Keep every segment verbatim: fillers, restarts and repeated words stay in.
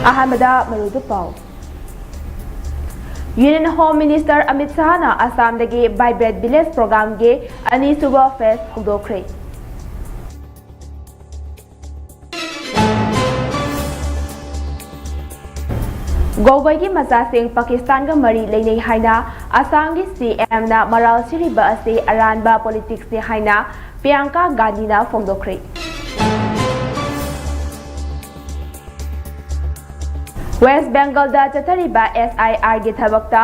ꯑꯍꯥꯟꯕꯗ ꯃꯔꯨꯑꯣꯏꯕ ꯄꯥꯎ꯫ Union Home Minister Amit ꯁꯍꯥꯅ ꯑꯁꯥꯝꯗꯒꯤ Vibrant Village Programꯒꯤ ꯑꯅꯤꯁꯨꯕ phase ꯍꯧꯗꯣꯛꯈ꯭ꯔꯦ꯫ ꯒꯣꯒꯣꯏꯒꯤ ꯃꯆꯥꯁꯤꯡ ꯄꯥꯀꯤꯁꯇꯥꯟꯒ ꯃꯔꯤ ꯂꯩꯅꯩ ꯍꯥꯏꯅ ꯑꯁꯥꯝꯒꯤ CMꯅ ꯃꯔꯥꯜ ꯁꯤꯔꯤꯕ ꯑꯁꯤ ꯑꯔꯥꯟꯕ politicsꯅꯤ ꯍꯥꯏꯅ ꯄ꯭ꯔꯤꯌꯥꯡꯀꯥ ꯒꯥꯟꯙꯤꯅ ꯐꯣꯡꯗꯣꯛꯈ꯭ꯔꯦ꯫ West Bengalꯗ ꯆꯠꯊꯔꯤꯕ SIRꯒꯤ ꯊꯕꯛꯇ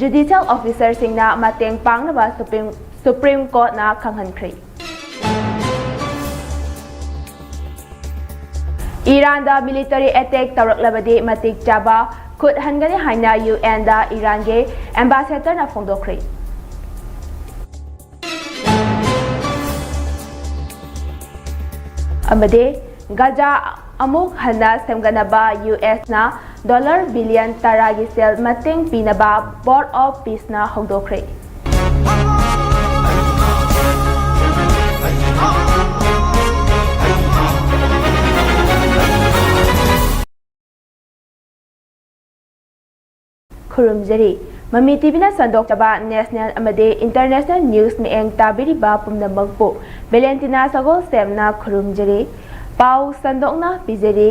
judicial officerꯁꯤꯡꯅ ꯃꯇꯦꯡ ꯄꯥꯡꯅꯕ Supreme, Supreme Courtꯅ ꯈꯪꯍꯟꯈ꯭ꯔꯦ꯫ ꯏꯔꯥꯟꯗ military attack ꯇꯧꯔꯛꯂꯕꯗꯤ ꯃꯇꯤꯛ ꯆꯥꯕ ꯈꯨꯠ ꯍꯟꯒꯅꯤ ꯍꯥꯏꯅ UNꯗ ꯏꯔꯥꯟꯒꯤ ambassadorꯅ ꯐꯣꯡꯗꯣꯛꯈ꯭ꯔꯦ꯫ ꯑꯃꯗꯤ ꯒꯥꯖꯥ ꯑꯃꯨꯛ ꯍꯟꯅ ꯁꯦꯝꯒꯠꯅꯕ USꯅ dollar billion ꯇꯔꯥꯒꯤ ꯁꯦꯜ ꯃꯇꯦꯡ ꯄꯤꯅꯕ Board of Peaceꯅ ꯍꯧꯗꯣꯛꯈ꯭ꯔꯦ꯫ ꯈꯨꯔꯨꯝꯖꯔꯤ꯫ ꯃꯃꯤ TVꯅ ꯁꯟꯗꯣꯛꯆꯕ national ꯑꯃꯗꯤ international news ꯃꯤꯠꯌꯦꯡ ꯇꯥꯕꯤꯔꯤꯕ ꯄꯨꯝꯅꯃꯛꯄꯨ Valentina ꯁꯒꯣꯜꯁꯦꯝꯅ ꯈꯨꯔꯨꯝꯖꯔꯤ꯫ ꯄꯥꯎ ꯁꯟꯗꯣꯛꯅ ꯄꯤꯖꯔꯤ꯫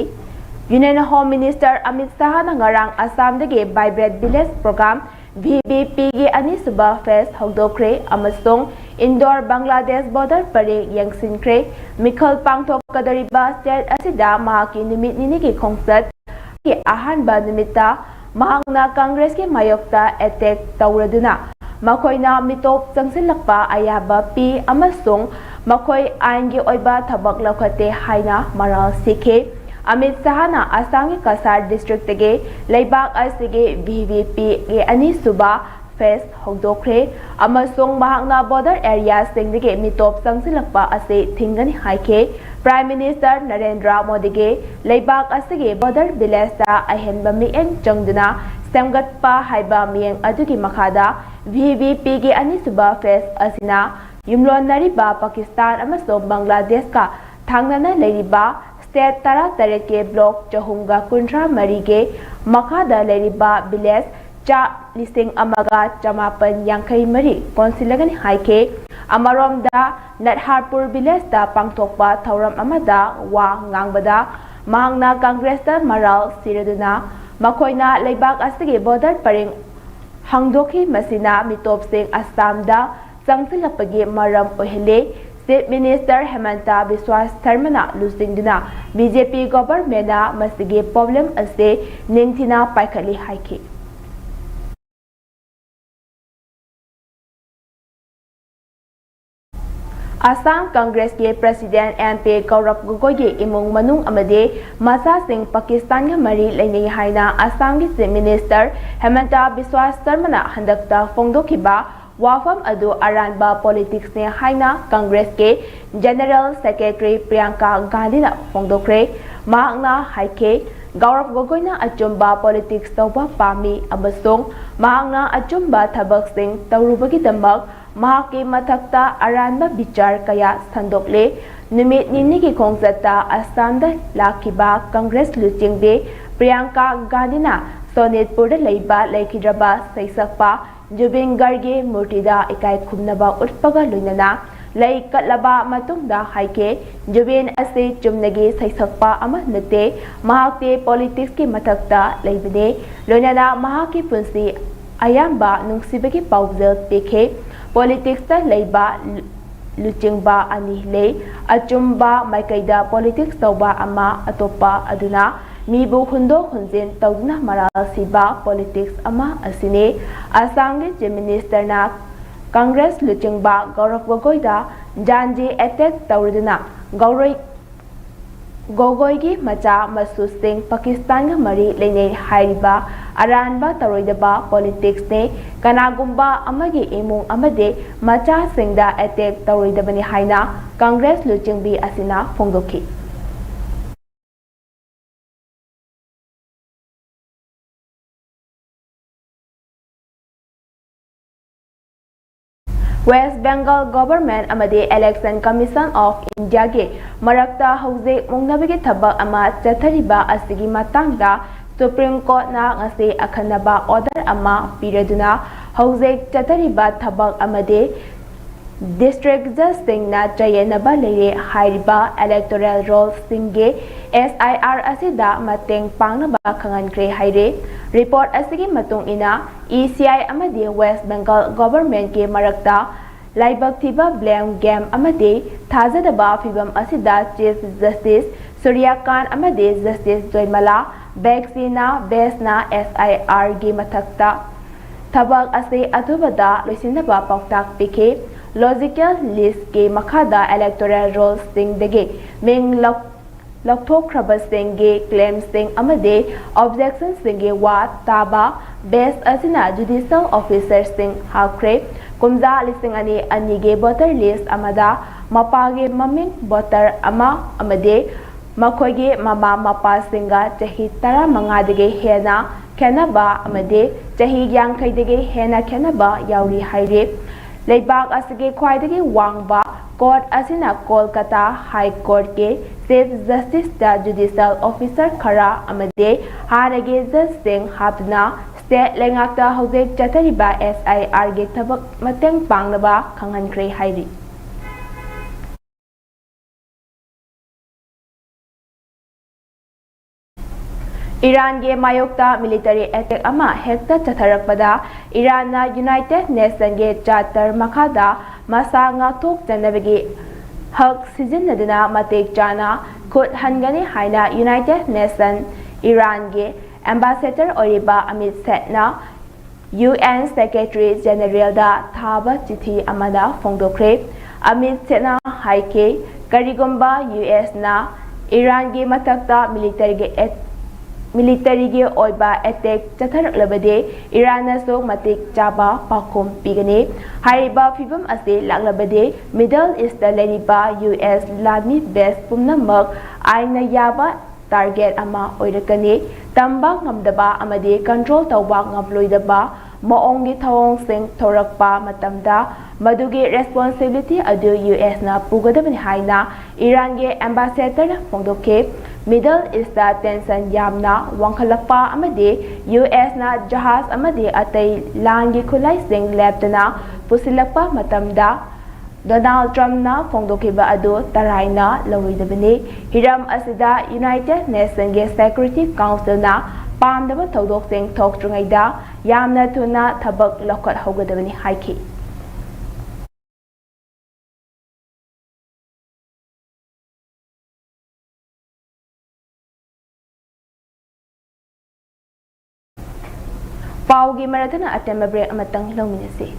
Union Home Minister ꯑꯃꯤꯠ ꯁꯍꯥꯅ ꯉꯔꯥꯡ ꯑꯁꯥꯝꯗꯒꯤ Vibrant Village Program, VVPꯒꯤ ꯑꯅꯤꯁꯨꯕ phase ꯍꯧꯗꯣꯛꯈ꯭ꯔꯦ ꯑꯃꯁꯨꯡ ꯏꯟꯗꯣꯔ ꯕꯪꯒ꯭ꯂꯥꯗꯦꯁ border ꯄꯔꯦꯡ ꯌꯦꯡꯁꯤꯟꯈ꯭ꯔꯦ꯫ ꯃꯤꯈꯜ ꯄꯥꯡꯊꯣꯛꯀꯗꯧꯔꯤꯕ state ꯑꯁꯤꯗ ꯃꯍꯥꯛꯀꯤ ꯅꯨꯃꯤꯠ ꯅꯤꯅꯤꯒꯤ ꯈꯣꯡꯆꯠ ꯑꯍꯥꯟꯕ ꯅꯨꯃꯤꯠꯇ ꯃꯍꯥꯛꯅ Congressꯀꯤ ꯃꯥꯌꯣꯛꯇ attack ꯇꯧꯔꯗꯨꯅ ꯃꯈꯣꯏꯅ ꯃꯤꯇꯣꯞ ꯆꯪꯁꯤꯜꯂꯛꯄ ꯑꯌꯥꯕ ꯄꯤ ꯑꯃꯁꯨꯡ ꯃꯈꯣꯏ ꯑꯥꯏꯟꯒꯤ ꯑꯣꯏꯕ ꯊꯕꯛ ꯂꯧꯈꯠꯇꯦ ꯍꯥꯏꯅ ꯃꯔꯥꯜ ꯁꯤꯈꯤ꯫ ꯑꯃꯤꯠ ꯁꯍꯥꯅ ꯑꯁꯥꯝꯒꯤ ꯀꯁꯥꯔ districtꯇꯒꯤ ꯂꯩꯕꯥꯛ ꯑꯁꯤꯒꯤ VVPꯒꯤ ꯑꯅꯤꯁꯨꯕ phase ꯍꯧꯗꯣꯛꯈ꯭ꯔꯦ ꯑꯃꯁꯨꯡ ꯃꯍꯥꯛꯅ border areaꯁꯤꯡꯗꯒꯤ ꯃꯤꯇꯣꯞ ꯆꯪꯁꯤꯜꯂꯛꯄ ꯑꯁꯤ ꯊꯤꯡꯒꯅꯤ ꯍꯥꯏꯈꯤ꯫ Prime Minister ꯅꯔꯦꯟꯗ꯭ꯔ ꯃꯣꯗꯤꯒꯤ ꯂꯩꯕꯥꯛ ꯑꯁꯤꯒꯤ border villageꯇ ꯑꯍꯦꯟꯕ ꯃꯤꯠꯌꯦꯡ ꯆꯪꯗꯨꯅ ꯁꯦꯝꯒꯠꯄ ꯍꯥꯏꯕ ꯃꯤꯠꯌꯦꯡ ꯑꯗꯨꯒꯤ ꯃꯈꯥꯗ VVPꯒꯤ ꯑꯅꯤꯁꯨꯕ phase ꯑꯁꯤꯅ ꯌꯨꯝꯂꯣꯟꯅꯔꯤꯕ ꯄꯥꯀꯤꯁꯇꯥꯟ ꯑꯃꯁꯨꯡ ꯕꯪꯒ꯭ꯂꯥꯗꯦꯁꯀ ꯊꯪꯅꯅ ꯂꯩꯔꯤꯕ ꯁ꯭ꯇꯦꯠ ꯇꯔꯥꯇꯔꯦꯠꯀꯤ ꯕ꯭ꯂꯣꯛ ꯆꯍꯨꯝꯒ ꯀꯨꯟꯊ꯭ꯔꯥ ꯃꯔꯤꯒꯤ ꯃꯈꯥꯗ ꯂꯩꯔꯤꯕ ꯚꯤꯂꯦꯖ ꯆꯥ ꯂꯤꯁꯤꯡ ꯑꯃꯒ ꯆꯃꯥꯄꯟ ꯌꯥꯡꯈꯩ ꯃꯔꯤ ꯀꯣꯟꯁꯤꯜꯂꯒꯅꯤ ꯍꯥꯏꯈꯤ꯫ ꯑꯃꯔꯣꯝꯗ, ꯅꯠꯍꯥꯔꯄꯨꯔ ꯚꯤꯂꯦꯖꯇ ꯄꯥꯡꯊꯣꯛꯄ ꯊꯧꯔꯝ ꯑꯃꯗ ꯋꯥ ꯉꯥꯡꯕꯗ ꯃꯍꯥꯛꯅ ꯀꯪꯒ꯭ꯔꯦꯁꯇ ꯃꯔꯥꯜ ꯁꯤꯔꯗꯨꯅ ꯃꯈꯣꯏꯅ ꯂꯩꯕꯥꯛ ꯑꯁꯤꯒꯤ ꯕꯣꯔꯗꯔ ꯄꯔꯤꯡ ꯍꯥꯡꯗꯣꯛꯈꯤ꯫ ꯃꯁꯤꯅ ꯃꯤꯇꯣꯞꯁꯤꯡ ꯑꯁꯥꯝꯗ ꯆꯪꯁꯤꯜꯂꯛꯄꯒꯤ ꯃꯔꯝ ꯑꯣꯏꯍꯜꯂꯤ꯫ ꯆꯤꯐ ꯃꯤꯅꯤꯁꯇꯔ ꯍꯦꯃꯟꯇ ꯕꯤꯁ꯭ꯋꯥꯁ ꯁꯔꯃꯅ ꯂꯨꯆꯤꯡꯗꯨꯅ ꯕꯤ ꯖꯦ ꯄꯤ ꯒꯣꯚꯔꯟꯃꯦꯟꯠꯅ ꯃꯁꯤꯒꯤ ꯄ꯭ꯔꯣꯕ꯭ꯂꯦꯝ ꯑꯁꯤ ꯅꯤꯡꯊꯤꯅ ꯄꯥꯏꯈꯠꯂꯤ ꯍꯥꯏꯈꯤ꯫ ꯑꯁꯥꯝ ꯀꯪꯒ꯭ꯔꯦꯁꯀꯤ ꯄ꯭ꯔꯁꯤꯗꯦꯟꯠ ꯑꯦꯝ ꯄꯤ ꯒꯧꯔꯕ ꯒꯣꯒꯣꯏꯒꯤ ꯏꯃꯨꯡ ꯃꯅꯨꯡ ꯑꯃꯗꯤ ꯃꯆꯥꯁꯤꯡ ꯄꯥꯀꯤꯁꯇꯥꯟꯒ ꯃꯔꯤ ꯂꯩꯅꯩ ꯍꯥꯏꯅ ꯑꯁꯥꯝꯒꯤ ꯆꯤꯐ ꯃꯤꯅꯤꯁꯇꯔ ꯍꯦꯃꯟꯇ ꯕꯤꯁ꯭ꯋꯥꯁ ꯁꯔꯃꯅ ꯍꯟꯗꯛꯇ ꯐꯣꯡꯗꯣꯛꯈꯤꯕ ꯋꯥꯐꯝ ꯑꯗꯨ ꯑꯔꯥꯟꯕ ꯄꯣꯂꯤꯇꯤꯛꯁꯅꯤ ꯍꯥꯏꯅ ꯀꯪꯒ꯭ꯔꯦꯁꯀꯤ ꯖꯦꯅꯔꯦꯜ ꯁꯦꯀ꯭ꯔꯦꯇꯔꯤ ꯄ꯭ꯔꯤꯌꯥꯡꯀꯥ ꯒꯥꯟꯙꯤꯅ ꯐꯣꯡꯗꯣꯛꯈ꯭ꯔꯦ꯫ ꯃꯍꯥꯛꯅ ꯍꯥꯏꯈꯤ, ꯒꯧꯔꯕ ꯒꯣꯒꯣꯏꯅ ꯑꯆꯨꯝꯕ ꯄꯣꯂꯤꯇꯤꯛꯁ ꯇꯧꯕ ꯄꯥꯝꯃꯤ ꯑꯃꯁꯨꯡ ꯃꯍꯥꯛꯅ ꯑꯆꯨꯝꯕ ꯊꯕꯛꯁꯤꯡ ꯇꯧꯔꯨꯕꯒꯤꯗꯃꯛ ꯃꯍꯥꯛꯀꯤ ꯃꯊꯛꯇ ꯑꯔꯥꯟꯕ ꯕꯤꯆꯥꯔ ꯀꯌꯥ ꯁꯟꯗꯣꯛꯂꯦ꯫ ꯅꯨꯃꯤꯠ ꯅꯤꯅꯤꯒꯤ ꯈꯣꯡꯆꯠꯇ ꯑꯁꯥꯝꯗ ꯂꯥꯛꯈꯤꯕ ꯀꯪꯒ꯭ꯔꯦꯁ ꯂꯨꯆꯤꯡꯕꯤ ꯄ꯭ꯔꯤꯌꯥꯡꯀꯥ ꯒꯥꯟꯙꯤꯅ ꯁꯣꯅꯤꯠꯄꯨꯔꯗ ꯂꯩꯕ ꯂꯩꯈꯤꯗ꯭ꯔꯕ ꯁꯩꯁꯛꯄ ꯖꯨꯕꯤꯟ ꯒꯔꯒꯤ ꯃꯨꯔꯇꯤꯗ ꯏꯀꯥꯏ ꯈꯨꯝꯅꯕ ꯎꯠꯄꯒ ꯂꯣꯏꯅꯅ ꯂꯩ ꯀꯠꯂꯕ ꯃꯇꯨꯡꯗ ꯍꯥꯏꯈꯤ, ꯖꯨꯕꯤꯟ ꯑꯁꯤ ꯆꯨꯝꯅꯒꯤ ꯁꯩꯁꯛꯄ ꯑꯃ ꯅꯠꯇꯦ, ꯃꯍꯥꯛꯇꯤ ꯄꯣꯂꯤꯇꯤꯛꯁꯀꯤ ꯃꯊꯛꯇ ꯂꯩꯕꯅꯤ꯫ ꯂꯣꯏꯅꯅ ꯃꯍꯥꯛꯀꯤ ꯄꯨꯟꯁꯤ ꯑꯌꯥꯝꯕ ꯅꯨꯡꯁꯤꯕꯒꯤ ꯄꯥꯎꯖꯦꯜ ꯄꯤꯈꯤ꯫ ꯄꯣꯂꯤꯇꯤꯛꯁꯇ ꯂꯩꯕ ꯂꯨꯆꯤꯡꯕ ꯑꯅꯤ ꯂꯩ꯫ ꯑꯆꯨꯝꯕ ꯃꯥꯏꯀꯩꯗ ꯄꯣꯂꯤꯇꯤꯛꯁ ꯇꯧꯕ ꯑꯃ, ꯑꯇꯣꯞꯄ ꯑꯗꯨꯅ ꯃꯤꯕꯨ ꯍꯨꯟꯗꯣꯛ ꯍꯨꯟꯖꯤꯟ ꯇꯧꯗꯨꯅ ꯃꯔꯥꯜ ꯁꯤꯕ ꯄꯣꯂꯤꯇꯤꯛꯁ ꯑꯃ ꯑꯁꯤꯅꯤ꯫ ꯑꯁꯥꯝꯒꯤ ꯆꯤꯐ ꯃꯤꯅꯤꯁꯇꯔꯅ ꯀꯪꯒ꯭ꯔꯦꯁ ꯂꯨꯆꯤꯡꯕ ꯒꯧꯔꯕ ꯒꯣꯒꯣꯏꯗ ꯖꯥꯟꯖꯤ ꯑꯦꯇꯦꯛ ꯇꯧꯔꯗꯨꯅ ꯒꯧꯔꯣꯏ-, ꯒꯣꯒꯣꯏꯒꯤ ꯃꯆꯥ ꯃꯁꯨꯁꯤꯡ ꯄꯥꯀꯤꯁꯇꯥꯟꯒ ꯃꯔꯤ ꯂꯩꯅꯩ ꯍꯥꯏꯔꯤꯕ ꯑꯔꯥꯟꯕ ꯇꯧꯔꯣꯏꯗꯕ ꯄꯣꯂꯤꯇꯤꯛꯁꯅꯤ꯫ ꯀꯅꯥꯒꯨꯝꯕ ꯑꯃꯒꯤ ꯏꯃꯨꯡ ꯑꯃꯗꯤ ꯃꯆꯥꯁꯤꯡꯗ ꯑꯦꯇꯦꯛ ꯇꯧꯔꯣꯏꯗꯕꯅꯤ ꯍꯥꯏꯅ ꯀꯪꯒ꯭ꯔꯦꯁ ꯂꯨꯆꯤꯡꯕꯤ ꯑꯁꯤꯅ ꯐꯣꯡꯗꯣꯛꯈꯤ꯫ West Bengal Government ꯑꯃꯗꯤ Election Commission of Indiaꯒꯤ ꯃꯔꯛꯇ ꯍꯧꯖꯤꯛ ꯃꯨꯛꯅꯕꯒꯤ ꯊꯕꯛ ꯑꯃ ꯆꯠꯊꯔꯤꯕ ꯑꯁꯤꯒꯤ ꯃꯇꯥꯡꯗ Supreme Courtꯅ ꯉꯁꯤ ꯑꯈꯟꯅꯕ order ꯑꯃ ꯄꯤꯔꯗꯨꯅ ꯍꯧꯖꯤꯛ ꯆꯠꯊꯔꯤꯕ ꯊꯕꯛ ꯑꯃꯗꯤ district judgeꯁꯤꯡꯅ ꯆꯌꯦꯠꯅꯕ ꯂꯩꯔꯦ ꯍꯥꯏꯔꯤꯕ electoral rollꯁꯤꯡꯒꯤ S I R ꯑꯁꯤꯗ ꯃꯇꯦꯡ ꯄꯥꯡꯅꯕ ꯈꯪꯍꯟꯈ꯭ꯔꯦ ꯍꯥꯏꯔꯦ꯫ Report ꯑꯁꯤꯒꯤ ꯃꯇꯨꯡ ꯏꯟꯅ E C I ꯑꯃꯗꯤ West Bengal Governmentꯀꯤ ꯃꯔꯛꯇ ꯂꯥꯏꯕꯛ ꯊꯤꯕ blame game ꯑꯃꯗꯤ ꯊꯥꯖꯗꯕ ꯐꯤꯚꯝ ꯑꯁꯤꯗ Chief Justice ꯁꯨꯔ꯭ꯌꯀꯥꯟ ꯑꯃꯗꯤ Justice ꯖꯣꯏꯃꯂꯥ ꯕꯦꯒꯆꯤꯅ ꯕꯦꯟꯁꯅ S I Rꯒꯤ ꯃꯊꯛꯇ ꯊꯕꯛ ꯑꯁꯤ ꯑꯊꯨꯕꯗ ꯂꯣꯏꯁꯤꯟꯅꯕ ꯄꯥꯎꯇꯥꯛ ꯄꯤꯈꯤ꯫ Logical listꯀꯤ ꯃꯈꯥꯗ electoral rollꯁꯤꯡꯗꯒꯤ ꯃꯤꯡ ꯂꯧ-, ꯂꯧꯊꯣꯛꯈ꯭ꯔꯕꯁꯤꯡꯒꯤ claimꯁꯤꯡ ꯑꯃꯗꯤ objectionꯁꯤꯡꯒꯤ ꯋꯥ ꯇꯥꯕ bench ꯑꯁꯤꯅ judicial officerꯁꯤꯡ ꯍꯥꯞꯈ꯭ꯔꯦ꯫ ꯀꯨꯝꯖꯥ ꯂꯤꯁꯤꯡ ꯑꯅꯤ ꯑꯅꯤꯒꯤ voter list ꯑꯃꯗ ꯃꯄꯥꯒꯤ ꯃꯃꯤꯡ voter ꯑꯃ ꯑꯃꯗꯤ ꯃꯈꯣꯏꯒꯤ ꯃꯃꯥ ꯃꯄꯥꯁꯤꯡꯒ ꯆꯍꯤ ꯇꯔꯥꯃꯉꯥꯗꯒꯤ ꯍꯦꯟꯅ ꯈꯦꯠꯅꯕ ꯑꯃꯗꯤ ꯆꯍꯤ ꯌꯥꯡꯈꯩꯗꯒꯤ ꯍꯦꯟꯅ ꯈꯦꯠꯅꯕ ꯌꯥꯎꯔꯤ ꯍꯥꯏꯔꯤ꯫ ꯂꯩꯕꯥꯛ ꯑꯁꯤꯒꯤ ꯈ꯭ꯋꯥꯏꯗꯒꯤ ꯋꯥꯡꯕ court ꯑꯁꯤꯅ Kolkata High Courtꯀꯤ Chief Justiceꯇ judicial officer ꯈꯔ ꯑꯃꯗꯤ ꯍꯥꯟꯅꯒꯤ judgeꯁꯤꯡ ꯍꯥꯞꯇꯨꯅ state ꯂꯩꯉꯥꯛꯇ ꯍꯧꯖꯤꯛ ꯆꯠꯊꯔꯤꯕ S I Rꯒꯤ ꯊꯕꯛ ꯃꯇꯦꯡ ꯄꯥꯡꯅꯕ ꯈꯪꯍꯟꯈ꯭ꯔꯦ ꯍꯥꯏꯔꯤ꯫ ꯏꯔꯥꯟꯒꯤ ꯃꯥꯌꯣꯛꯇ military attack ꯑꯃ ꯍꯦꯛꯇ ꯆꯠꯊꯔꯛꯄꯗ ꯏꯔꯥꯟꯅ United Nationꯒꯤ Charter ꯃꯈꯥꯗ ꯃꯁꯥ ꯉꯥꯛꯊꯣꯛꯆꯅꯕꯒꯤ ꯍꯛ ꯁꯤꯖꯤꯟꯅꯗꯨꯅ ꯃꯇꯤꯛ ꯆꯥꯅ ꯈꯨꯠ ꯍꯟꯒꯅꯤ ꯍꯥꯏꯅ United Nation ꯏꯔꯥꯟꯒꯤ ambassador ꯑꯣꯏꯔꯤꯕ ꯑꯃꯤꯠ ꯁꯦꯠꯅ U N Secretary Generalꯗ ꯊꯥꯕ ꯆꯤꯊꯤ ꯑꯃꯗ ꯐꯣꯡꯗꯣꯛꯈ꯭ꯔꯦ꯫ ꯑꯃꯤꯠ ꯁꯦꯠꯅ ꯍꯥꯏꯈꯤ, ꯀꯔꯤꯒꯨꯝꯕ U Sꯅ ꯏꯔꯥꯟꯒꯤ ꯃꯊꯛꯇ militaryꯒꯤ ꯑꯦꯠ-, militaryꯒꯤ ꯑꯣꯏꯕ attack ꯆꯠꯊꯔꯛꯂꯕꯗꯤ ꯏꯔꯥꯟꯅꯁꯨ ꯃꯇꯤꯛ ꯆꯥꯕ ꯄꯥꯎꯈꯨꯝ ꯄꯤꯒꯅꯤ꯫ ꯍꯥꯏꯔꯤꯕ ꯐꯤꯚꯝ ꯑꯁꯤ ꯂꯥꯛꯂꯕꯗꯤ Middle Eastꯇ ꯂꯩꯔꯤꯕ U S ꯂꯥꯟꯃꯤ base ꯄꯨꯝꯅꯃꯛ ꯑꯥꯏꯟꯅ ꯌꯥꯕ target ꯑꯃ ꯑꯣꯏꯔꯛꯀꯅꯤ꯫ ꯇꯝꯕ ꯉꯝꯗꯕ ꯑꯃꯗꯤ control ꯇꯧꯕ ꯉꯝꯂꯣꯏꯗꯕ ꯃꯑꯣꯡꯒꯤ ꯊꯧꯑꯣꯡꯁꯤꯡ ꯊꯣꯔꯛꯄ ꯃꯇꯝꯗ ꯃꯗꯨꯒꯤ responsibility ꯑꯗꯨ ꯌꯨ ꯑꯦꯁꯅ ꯄꯨꯒꯗꯕꯅꯤ ꯍꯥꯏꯅ ꯏꯔꯥꯟꯒꯤ ambassadorꯅ ꯐꯣꯡꯗꯣꯛꯈꯤ꯫ Middle Eastꯇ tension ꯌꯥꯝꯅ ꯋꯥꯡꯈꯠꯂꯛꯄ ꯑꯃꯗꯤ ꯌꯨ ꯑꯦꯁꯅ ꯖꯍꯥꯖ ꯑꯃꯗꯤ ꯑꯇꯩ ꯂꯥꯟꯒꯤ ꯈꯨꯠꯂꯥꯏꯁꯤꯡ ꯂꯦꯞꯇꯅ ꯄꯨꯁꯤꯜꯂꯛꯄ ꯃꯇꯝꯗ ꯗꯣꯅꯥꯜꯗ ꯇ꯭ꯔꯝꯞꯅ ꯐꯣꯡꯗꯣꯛꯈꯤꯕ ꯑꯗꯨ ꯇꯔꯥꯏꯅ ꯂꯧꯔꯣꯏꯗꯕꯅꯤ꯫ ꯍꯤꯔꯝ ꯑꯁꯤꯗ United Nationꯒꯤ Security Councilꯅ ꯄꯥꯝꯗꯕ ꯊꯧꯗꯣꯛꯁꯤꯡ ꯊꯣꯛꯇ꯭ꯔꯤꯉꯩꯗ ꯌꯥꯝꯅ ꯊꯨꯅ ꯊꯕꯛ ꯂꯧꯈꯠꯍꯧꯒꯗꯕꯅꯤ ꯍꯥꯏꯈꯤ꯫ ꯄꯥꯎꯒꯤ ꯃꯔꯛꯇꯅ ꯑꯇꯦꯟꯕ break ꯑꯃꯇꯪ ꯂꯧꯃꯤꯟꯅꯁꯤ꯫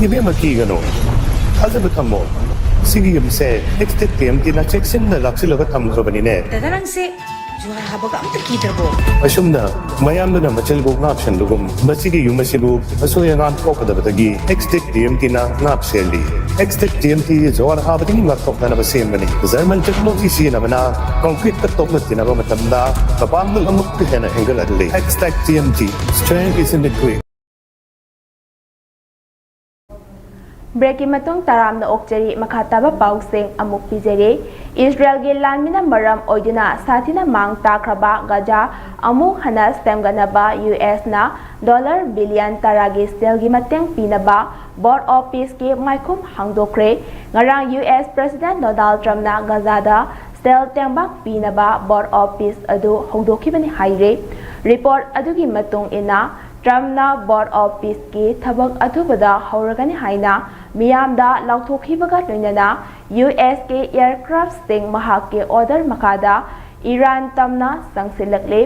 ꯏꯕꯦꯝꯃ, ꯀꯤꯒꯅꯨ, ꯊꯥꯖꯕ ꯊꯝꯃꯣ꯫ ꯁꯤꯒꯤ ꯌꯨꯝꯁꯦ ꯑꯦꯛꯁꯇꯦꯛ ꯇꯤ ꯑꯦꯝ ꯇꯤꯅ ꯆꯦꯛꯁꯤꯟꯅ ꯂꯥꯛꯁꯤꯜꯂꯒ ꯊꯝꯈ꯭ꯔꯕꯅꯤꯅꯦ꯫ ꯗꯥꯗꯥ, ꯅꯪꯁꯦ ꯖꯨꯍꯥꯔ ꯍꯥꯕꯒ ꯑꯝꯇ ꯀꯤꯗ꯭ꯔꯕꯣ? ꯑꯁꯨꯝꯅ ꯃꯌꯥꯝꯗꯨꯅ ꯃꯆꯤꯜꯕꯨ ꯉꯥꯛꯁꯦꯟꯕꯒꯨꯝ, ꯃꯁꯤꯒꯤ ꯌꯨꯝ ꯑꯁꯤꯕꯨ ꯑꯁꯣꯏ ꯑꯉꯥꯝ ꯊꯣꯛꯀꯗꯕꯗꯒꯤ ꯑꯦꯛꯁꯇꯦꯛ ꯇꯤ ꯑꯦꯝ ꯇꯤꯅ ꯉꯥꯛ ꯁꯦꯜꯂꯤ꯫ ꯑꯦꯛꯁꯇꯦꯛ ꯇꯤ ꯑꯦꯝ ꯇꯤ ꯖꯨꯍꯥꯔ ꯍꯥꯕꯗꯒꯤ ꯉꯥꯛꯊꯣꯛꯅꯅꯕ ꯁꯦꯝꯕꯅꯤ꯫ ꯖꯔꯃꯟ ꯇꯦꯛꯅꯣꯂꯣꯖꯤ ꯁꯤꯖꯤꯟꯅꯕꯅ ꯀꯪꯀ꯭ꯔꯤꯠꯇ ꯇꯣꯛꯅ ꯇꯤꯟꯅꯕ ꯃꯇꯝꯗ ꯃꯄꯥꯡꯒꯜ ꯑꯃꯨꯛꯀ ꯍꯦꯟꯅ ꯍꯦꯟꯒꯠꯍꯜꯂꯤ꯫ Extact T M T, strength is in the grit. Breakꯀꯤ ꯃꯇꯨꯡ ꯇꯔꯥꯝꯅ ꯑꯣꯛꯆꯔꯤ꯫ ꯃꯈꯥ ꯇꯥꯕ ꯄꯥꯎꯁꯤꯡ ꯑꯃꯨꯛ ꯄꯤꯖꯔꯤ꯫ ꯏꯁꯔꯥꯌꯦꯜꯒꯤ ꯂꯥꯟꯃꯤꯅ ꯃꯔꯝ ꯑꯣꯏꯗꯨꯅ ꯁꯥꯊꯤꯅ ꯃꯥꯡ ꯇꯥꯛꯈ꯭ꯔꯕ ꯒꯖꯥ ꯑꯃꯨꯛ ꯍꯟꯅ ꯁꯦꯝꯒꯠꯅꯕ ꯌꯨ ꯑꯦꯁꯅ ꯗꯣꯂꯔ ꯕꯤꯂꯤꯌꯟ ꯇꯔꯥꯒꯤ ꯁꯦꯜꯒꯤ ꯃꯇꯦꯡ ꯄꯤꯅꯕ Board of Peaceꯀꯤ ꯃꯥꯏꯈꯨꯝ ꯍꯥꯡꯗꯣꯛꯈ꯭ꯔꯦ꯫ ꯉꯔꯥꯡ ꯌꯨ ꯑꯦꯁ President Donald Trumpꯅ ꯒꯖꯥꯗ ꯁꯦꯜ ꯇꯦꯡꯕꯥꯡ ꯄꯤꯅꯕ Board of Peace ꯑꯗꯨ ꯍꯧꯗꯣꯛꯈꯤꯕꯅꯤ ꯍꯥꯏꯔꯦ꯫ Report ꯑꯗꯨꯒꯤ ꯃꯇꯨꯡ ꯏꯟꯅ, ꯇ꯭ꯔꯝꯞꯅ Board of Peaceꯀꯤ ꯊꯕꯛ ꯑꯊꯨꯕꯗ ꯍꯧꯔꯒꯅꯤ ꯍꯥꯏꯅ ꯃꯤꯌꯥꯝꯗ ꯂꯥꯎꯊꯣꯛꯈꯤꯕꯒ ꯂꯣꯏꯅꯅ ꯌꯨ ꯑꯦꯁꯀꯤ aircraftꯁꯤꯡ ꯃꯍꯥꯛꯀꯤ order ꯃꯈꯥꯗ ꯏꯔꯥꯟ ꯇꯝꯅ ꯆꯪꯁꯤꯜꯂꯛꯂꯤ꯫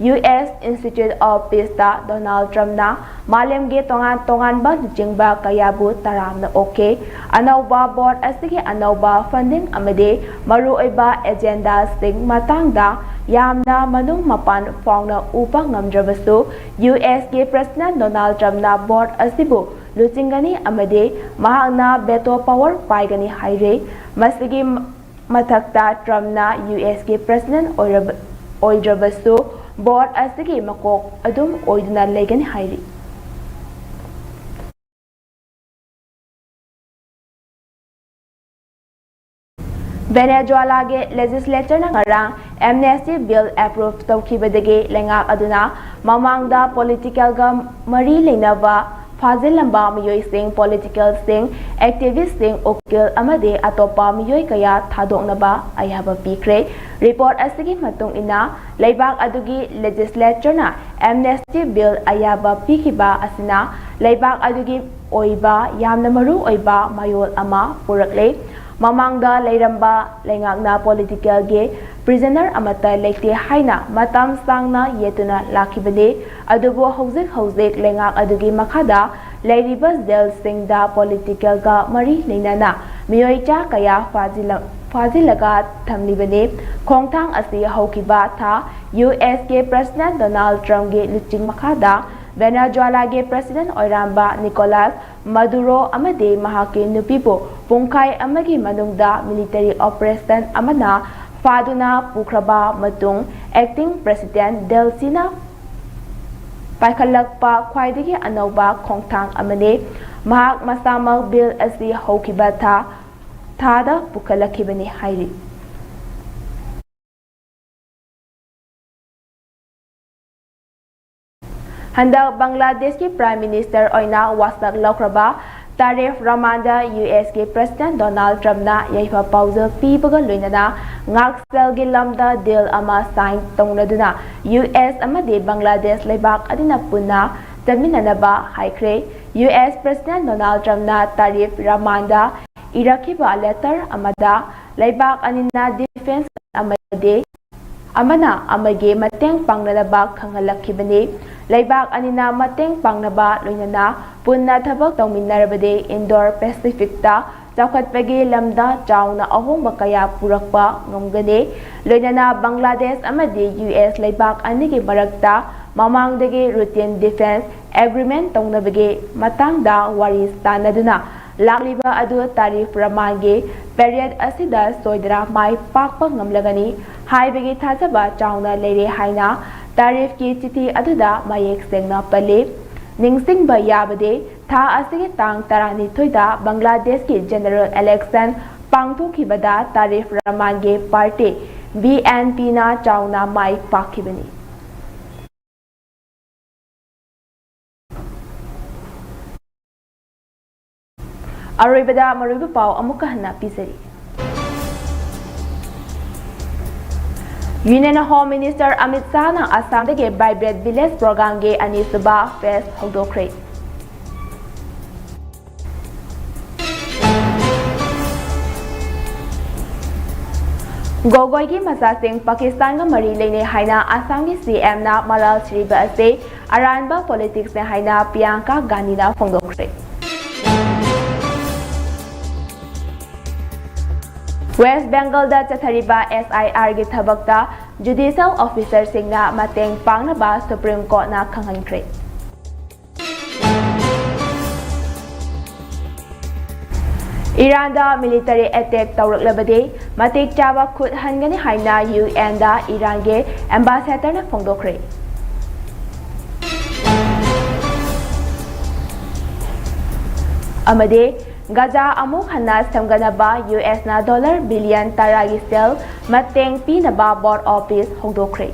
ꯌꯨ ꯑꯦꯁ Institute of Peaceꯇ ꯗꯣꯅꯥꯜꯗ ꯇ꯭ꯔꯝꯞꯅ ꯃꯥꯂꯦꯝꯒꯤ ꯇꯣꯉꯥꯟ ꯇꯣꯉꯥꯟꯕ ꯂꯨꯆꯤꯡꯕ ꯀꯌꯥꯕꯨ ꯇꯔꯥꯝꯅ ꯑꯣꯛꯈꯤ꯫ ꯑꯅꯧꯕ board ꯑꯁꯤꯒꯤ ꯑꯅꯧꯕ funding ꯑꯃꯗꯤ ꯃꯔꯨꯑꯣꯏꯕ agendaꯁꯤꯡ ꯃꯇꯥꯡꯗ ꯌꯥꯝꯅ ꯃꯅꯨꯡ ꯃꯄꯥꯟ ꯐꯥꯎꯅ ꯎꯕ ꯉꯝꯗ꯭ꯔꯕꯁꯨ, ꯌꯨ ꯑꯦꯁꯀꯤ President ꯗꯣꯅꯥꯜꯗ ꯇ꯭ꯔꯝꯞꯅ board ꯑꯁꯤꯕꯨ ꯂꯨꯆꯤꯡꯒꯅꯤ ꯑꯃꯗꯤ ꯃꯍꯥꯛꯅ veto power ꯄꯥꯏꯒꯅꯤ ꯍꯥꯏꯔꯦ꯫ ꯃꯁꯤꯒꯤ ꯃꯊꯛꯇ, ꯇ꯭ꯔꯝꯞꯅ ꯌꯨ ꯑꯦꯁꯀꯤ President ꯑꯣꯏꯔꯕ-, ꯑꯣꯏꯗ꯭ꯔꯕꯁꯨ, ꯕꯣꯔꯗ ꯑꯁꯤꯒꯤ ꯃꯀꯣꯛ ꯑꯗꯨꯝ ꯑꯣꯏꯗꯨꯅ ꯂꯩꯒꯅꯤ ꯍꯥꯏꯔꯤ꯫ ꯚꯦꯅꯦꯖꯨꯋꯥꯂꯥꯒꯤ ꯂꯦꯖꯤꯁꯂꯦꯆꯔꯅ ꯉꯔꯥꯡ ꯑꯦꯝꯅꯦꯁꯇꯤ ꯕꯤꯜ ꯑꯦꯄ꯭ꯔꯨꯚ ꯇꯧꯈꯤꯕꯗꯒꯤ ꯂꯩꯉꯥꯛ ꯑꯗꯨꯅ ꯃꯃꯥꯡꯗ ꯄꯣꯂꯤꯇꯤꯀꯦꯜꯒ ꯃꯔꯤ ꯂꯩꯅꯕ ꯐꯥꯖꯤꯜꯂꯝꯕ ꯃꯤꯑꯣꯏꯁꯤꯡ, ꯄꯣꯂꯤꯇꯤꯀꯦꯜꯁꯤꯡ, ꯑꯦꯛꯇꯤꯚꯤꯁ꯭ꯠꯁꯤꯡ, ꯎꯀꯤꯜ ꯑꯃꯗꯤ ꯑꯇꯣꯞꯄ ꯃꯤꯑꯣꯏ ꯀꯌꯥ ꯊꯥꯗꯣꯛꯅꯕ ꯑꯌꯥꯕ ꯄꯤꯈ꯭ꯔꯦ꯫ ꯔꯤꯄꯣꯔꯠ ꯑꯁꯤꯒꯤ ꯃꯇꯨꯡ ꯏꯟꯅ, ꯂꯩꯕꯥꯛ ꯑꯗꯨꯒꯤ ꯂꯦꯖꯤꯁꯂꯦꯆꯔꯅ ꯑꯦꯝꯅꯦꯁꯇꯤ ꯕꯤꯜ ꯑꯌꯥꯕ ꯄꯤꯈꯤꯕ ꯑꯁꯤꯅ ꯂꯩꯕꯥꯛ ꯑꯗꯨꯒꯤ ꯑꯣꯏꯕ ꯌꯥꯝꯅ ꯃꯔꯨ ꯑꯣꯏꯕ ꯃꯌꯣꯜ ꯑꯃ ꯄꯨꯔꯛꯂꯦ꯫ ꯃꯃꯥꯡꯗ ꯂꯩꯔꯝꯕ ꯂꯩꯉꯥꯛꯅ ꯄꯣꯂꯤꯇꯤꯀꯦꯜꯒꯤ ꯄ꯭ꯔꯤꯖꯅꯔ ꯑꯃꯠꯇ ꯂꯩꯇꯦ ꯍꯥꯏꯅ ꯃꯇꯝ ꯁꯥꯡꯅ ꯌꯦꯠꯇꯨꯅ ꯂꯥꯛꯈꯤꯕꯅꯤ꯫ ꯑꯗꯨꯕꯨ ꯍꯧꯖꯤꯛ ꯍꯧꯖꯤꯛ ꯂꯩꯉꯥꯛ ꯑꯗꯨꯒꯤ ꯃꯈꯥꯗ ꯂꯩꯔꯤꯕ ꯖꯦꯜꯁꯤꯡꯗ ꯄꯣꯂꯤꯇꯤꯀꯦꯜꯒ ꯃꯔꯤ ꯂꯩꯅꯅ ꯃꯤꯑꯣꯏ ꯆꯥ ꯀꯌꯥ ꯐꯥꯖꯤꯜꯂ-, ꯐꯥꯖꯤꯜꯂꯒ ꯊꯝꯂꯤꯕꯅꯤ꯫ ꯈꯣꯡꯊꯥꯡ ꯑꯁꯤ ꯍꯧꯈꯤꯕ ꯊꯥ ꯌꯨ ꯑꯦꯁꯀꯤ ꯄ꯭ꯔꯦꯁꯤꯗꯦꯟꯠ ꯗꯣꯅꯥꯜꯗ ꯇ꯭ꯔꯝꯞꯀꯤ ꯂꯨꯆꯤꯡ ꯃꯈꯥꯗ ꯚꯦꯅꯦꯖꯨꯋꯥꯂꯥꯒꯤ ꯄ꯭ꯔꯦꯁꯤꯗꯦꯟꯠ ꯑꯣꯏꯔꯝꯕ ꯅꯤꯀꯣꯂꯥꯁ ꯃꯗꯨꯔꯣ ꯑꯃꯗꯤ ꯃꯍꯥꯛꯀꯤ ꯅꯨꯄꯤꯕꯨ ꯄꯨꯡꯈꯥꯏ ꯑꯃꯒꯤ ꯃꯅꯨꯡꯗ ꯃꯤꯂꯤꯇꯔꯤ ꯑꯣꯄꯔꯦꯁꯟ ꯑꯃꯅ ꯐꯥꯗꯨꯅ ꯄꯨꯈ꯭ꯔꯕ ꯃꯇꯨꯡ, ꯑꯦꯛꯇꯤꯡ ꯄ꯭ꯔꯦꯁꯤꯗꯦꯟꯠ ꯗꯦꯜꯁꯤꯅ ꯄꯥꯏꯈꯠꯂꯛꯄ ꯈ꯭ꯋꯥꯏꯗꯒꯤ ꯑꯅꯧꯕ ꯈꯣꯡꯊꯥꯡ ꯑꯃꯅꯤ꯫ ꯃꯍꯥꯛ ꯃꯁꯥꯃꯛ ꯕꯤꯜ ꯑꯁꯤ ꯍꯧꯈꯤꯕ ꯊꯥ, ꯊꯥꯗ ꯄꯨꯈꯠꯂꯛꯈꯤꯕꯅꯤ ꯍꯥꯏꯔꯤ꯫ ꯍꯟꯗꯛ ꯕꯪꯒ꯭ꯂꯥꯗꯦꯁꯀꯤ ꯄ꯭ꯔꯥꯏꯝ ꯃꯤꯅꯤꯁꯇꯔ ꯑꯣꯏꯅ ꯋꯥꯁꯛ ꯂꯧꯈ꯭ꯔꯕ ꯇꯥꯔꯤꯐ ꯔꯍꯃꯥꯟꯗ ꯌꯨ ꯑꯦꯁꯀꯤ ꯄ꯭ꯔꯦꯁꯤꯗꯦꯟꯠ ꯗꯣꯅꯥꯜꯗ ꯇ꯭ꯔꯝꯞꯅ ꯌꯥꯏꯐ ꯄꯥꯎꯖꯦꯜ ꯄꯤꯕꯒ ꯂꯣꯏꯅꯅ ꯉꯥꯛꯁꯦꯜꯒꯤ ꯂꯝꯗ ꯗꯤꯜ ꯑꯃ ꯁꯥꯏꯟ ꯇꯧꯅꯗꯨꯅ ꯌꯨ ꯑꯦꯁ ꯑꯃꯗꯤ ꯕꯪꯒ꯭ꯂꯥꯗꯦꯁ ꯂꯩꯕꯥꯛ ꯑꯅꯤꯅ ꯄꯨꯟꯅ ꯆꯠꯃꯤꯟꯅꯅꯕ ꯍꯥꯏꯈ꯭ꯔꯦ꯫ ꯌꯨ ꯑꯦꯁ ꯄ꯭ꯔꯦꯁꯤꯗꯦꯟꯠ ꯗꯣꯅꯥꯜꯗ ꯇ꯭ꯔꯝꯞꯅ ꯇꯥꯔꯤꯐ ꯔꯍꯃꯥꯟꯗ ꯏꯔꯛꯈꯤꯕ ꯂꯦꯇꯔ ꯑꯃꯗ ꯂꯩꯕꯥꯛ ꯑꯅꯤꯅ ꯗꯤꯐꯦꯟꯁ ꯑꯃꯗꯤ ꯑꯃꯅ ꯑꯃꯒꯤ ꯃꯇꯦꯡ ꯄꯥꯡꯅꯅꯕ ꯈꯪꯍꯜꯂꯛꯈꯤꯕꯅꯤ꯫ ꯂꯩꯕꯥꯛ ꯑꯅꯤꯅ ꯃꯇꯦꯡ ꯄꯥꯡꯅꯕ ꯂꯣꯏꯅꯅ ꯄꯨꯟꯅ ꯊꯕꯛ ꯇꯧꯃꯤꯟꯅꯔꯕꯗꯤ ꯏꯟꯗꯣꯔ ꯄꯦꯁꯤꯐꯤꯛꯇ ꯆꯥꯎꯈꯠꯄꯒꯤ ꯂꯝꯗ ꯆꯥꯎꯅ ꯑꯍꯣꯡꯕ ꯀꯌꯥ ꯄꯨꯔꯛꯄ ꯉꯝꯒꯅꯤ꯫ ꯂꯣꯏꯅꯅ ꯕꯪꯒ꯭ꯂꯥꯗꯦꯁ ꯑꯃꯗꯤ ꯌꯨ ꯑꯦꯁ ꯂꯩꯕꯥꯛ ꯑꯅꯤꯒꯤ ꯃꯔꯛꯇ ꯃꯃꯥꯡꯗꯒꯤ ꯔꯨꯇꯤꯟ ꯗꯤꯐꯦꯟꯁ ꯑꯦꯒ꯭ꯔꯤꯃꯦꯟꯠ ꯇꯧꯅꯕꯒꯤ ꯃꯇꯥꯡꯗ ꯋꯥꯔꯤ ꯁꯥꯅꯗꯨꯅ ꯂꯥꯛꯂꯤꯕ ꯑꯗꯨ ꯇꯥꯔꯤꯐ ꯔꯍꯃꯥꯟꯒꯤ ꯄꯦꯔꯤꯌꯗ ꯑꯁꯤꯗ ꯁꯣꯏꯗꯅ ꯃꯥꯏ ꯄꯥꯛꯄ ꯉꯝꯂꯒꯅꯤ ꯍꯥꯏꯕꯒꯤ ꯊꯥꯖꯕ ꯆꯥꯎꯅ ꯂꯩꯔꯦ ꯍꯥꯏꯅ ꯇꯥꯔꯤꯐꯀꯤ ꯆꯤꯊꯤ ꯑꯗꯨꯗ ꯃꯌꯦꯛ ꯁꯦꯡꯅ ꯄꯜꯂꯤ꯫ ꯅꯤꯡꯁꯤꯡꯕ ꯌꯥꯕꯗꯤ, ꯊꯥ ꯑꯁꯤꯒꯤ ꯇꯥꯡ ꯇꯔꯥꯅꯤꯊꯣꯏꯗ ꯕꯪꯒ꯭ꯂꯥꯗꯦꯁꯀꯤ general election ꯄꯥꯡꯊꯣꯛꯈꯤꯕꯗ ꯇꯥꯔꯤꯐ ꯔꯍꯃꯥꯟꯒꯤ party B N P ꯅ ꯆꯥꯎꯅ ꯃꯥꯏ ꯄꯥꯛꯈꯤꯕꯅꯤ꯫ ꯑꯔꯣꯏꯕꯗ ꯃꯔꯨꯑꯣꯏꯕ ꯄꯥꯎ ꯑꯃꯨꯛꯀ ꯍꯟꯅ ꯄꯤꯖꯔꯤ꯫ Union Home Minister Amit ꯁꯥꯍꯅ ꯑꯁꯥꯝꯗꯒꯤ Vibrant Village Programꯒꯤ ꯑꯅꯤꯁꯨꯕ phase ꯍꯧꯗꯣꯛꯈ꯭ꯔꯦ꯫ ꯒꯣꯒꯣꯏꯒꯤ ꯃꯆꯥꯁꯤꯡ ꯄꯥꯀꯤꯁꯇꯥꯟꯒ ꯃꯔꯤ ꯂꯩꯅꯩ ꯍꯥꯏꯅ ꯑꯁꯥꯝꯒꯤ C M ꯅ ꯃꯔꯥꯜ ꯁꯤꯔꯤꯕ ꯑꯁꯤ ꯑꯔꯥꯟꯕ politicsꯅꯤ ꯍꯥꯏꯅ ꯄ꯭ꯔꯤꯌꯥꯡꯀꯥ ꯒꯥꯟꯙꯤꯅ ꯐꯣꯡꯗꯣꯛꯈ꯭ꯔꯦ꯫ West Bengalꯗ ꯆꯠꯊꯔꯤꯕ S I Rꯒꯤ ꯊꯕꯛꯇ judicial officerꯁꯤꯡꯅ ꯃꯇꯦꯡ ꯄꯥꯡꯅꯕ Supreme Courtꯅ ꯈꯪꯍꯟꯈ꯭ꯔꯦ꯫ ꯏꯔꯥꯟꯗ military attack ꯇꯧꯔꯛꯂꯕꯗꯤ ꯃꯇꯤꯛ ꯆꯥꯕ ꯈꯨꯠ ꯍꯟꯒꯅꯤ ꯍꯥꯏꯅ U Nꯗ ꯏꯔꯥꯟꯒꯤ ambassadorꯅ ꯐꯣꯡꯗꯣꯛꯈ꯭ꯔꯦ꯫ ꯑꯃꯗꯤ ꯒꯖꯥ ꯑꯃꯨꯛ ꯍꯟꯅ ꯁꯦꯝꯒꯠꯅꯕ U Sꯅ dollar billion ꯇꯔꯥꯒꯤ ꯁꯦꯜ ꯃꯇꯦꯡ ꯄꯤꯅꯕ War of Peace ꯍꯧꯗꯣꯛꯈ꯭ꯔꯦ꯫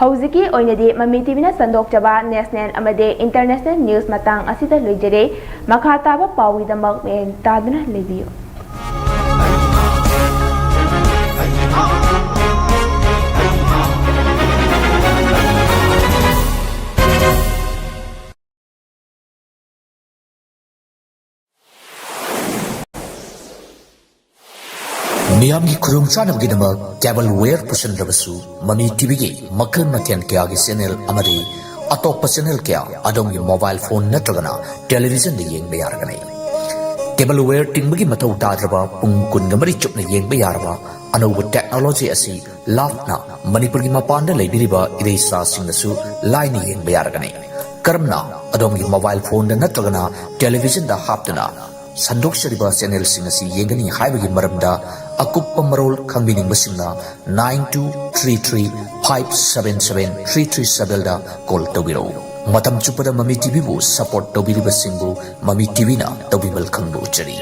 ꯍꯧꯖꯤꯛꯀꯤ ꯑꯣꯏꯅꯗꯤ ꯃꯃꯤ TVꯅ ꯁꯟꯗꯣꯛꯆꯕ national ꯑꯃꯗꯤ international news ꯃꯇꯥꯡ ꯑꯁꯤꯗ ꯂꯣꯏꯖꯔꯦ꯫ ꯃꯈꯥ ꯇꯥꯕ ꯄꯥꯎꯒꯤꯗꯃꯛ ꯃꯤꯠꯌꯦꯡ ꯇꯥꯗꯨꯅ ꯂꯩꯕꯤꯌꯨ꯫ ꯃꯤꯌꯥꯝꯒꯤ ꯈꯨꯗꯣꯡꯆꯥꯅꯕꯒꯤꯗꯃꯛ Cableware ꯄꯨꯁꯤꯟꯗ꯭ꯔꯕꯁꯨ, ꯃꯃꯤ TVꯒꯤ ꯃꯈꯜ ꯃꯊꯦꯜ ꯀꯌꯥꯒꯤ channel ꯑꯃꯗꯤ ꯑꯇꯣꯞꯄ channel ꯀꯌꯥ ꯑꯗꯣꯝꯒꯤ mobile phone ꯅꯠꯇ꯭ꯔꯒꯅ televisionꯗ ꯌꯦꯡꯕ ꯌꯥꯔꯒꯅꯤ꯫ Cableware ꯇꯤꯡꯕꯒꯤ ꯃꯊꯧ ꯇꯥꯗ꯭ꯔꯕ, ꯄꯨꯡ ꯀꯨꯟꯒ ꯃꯔꯤ ꯆꯨꯞꯅ ꯌꯦꯡꯕ ꯌꯥꯔꯕ ꯑꯅꯧꯕ technology ꯑꯁꯤ ꯂꯥꯞꯅ ꯃꯅꯤꯄꯨꯔꯒꯤ ꯃꯄꯥꯟꯗ ꯂꯩꯕꯤꯔꯤꯕ ꯏꯕꯦꯆꯥꯁꯤꯡꯅꯁꯨ ꯂꯥꯏꯅ ꯌꯦꯡꯕ ꯌꯥꯔꯒꯅꯤ꯫ ꯀꯔꯝꯅ ꯑꯗꯣꯝꯒꯤ mobile phoneꯗ ꯅꯠꯇ꯭ꯔꯒꯅ televisionꯗ ꯍꯥꯞꯇꯨꯅ ꯁꯟꯗꯣꯛꯆꯔꯤꯕ channelꯁꯤꯡ ꯑꯁꯤ ꯌꯦꯡꯒꯅꯤ ꯍꯥꯏꯕꯒꯤ ꯃꯔꯝꯗ ꯑꯀꯨꯞꯄ ꯃꯔꯣꯜ ꯈꯪꯕꯤꯅꯤꯡꯕꯁꯤꯡꯅ nine two three three five seven seven three three sevenꯗ call ꯇꯧꯕꯤꯔꯛꯎ꯫ ꯃꯇꯝ ꯆꯨꯞꯄꯗ ꯃꯃꯤ TVꯕꯨ support ꯇꯧꯕꯤꯔꯤꯕꯁꯤꯡꯕꯨ ꯃꯃꯤ TVꯅ ꯇꯧꯕꯤꯃꯜ ꯈꯪꯕ ꯎꯠꯆꯔꯤ꯫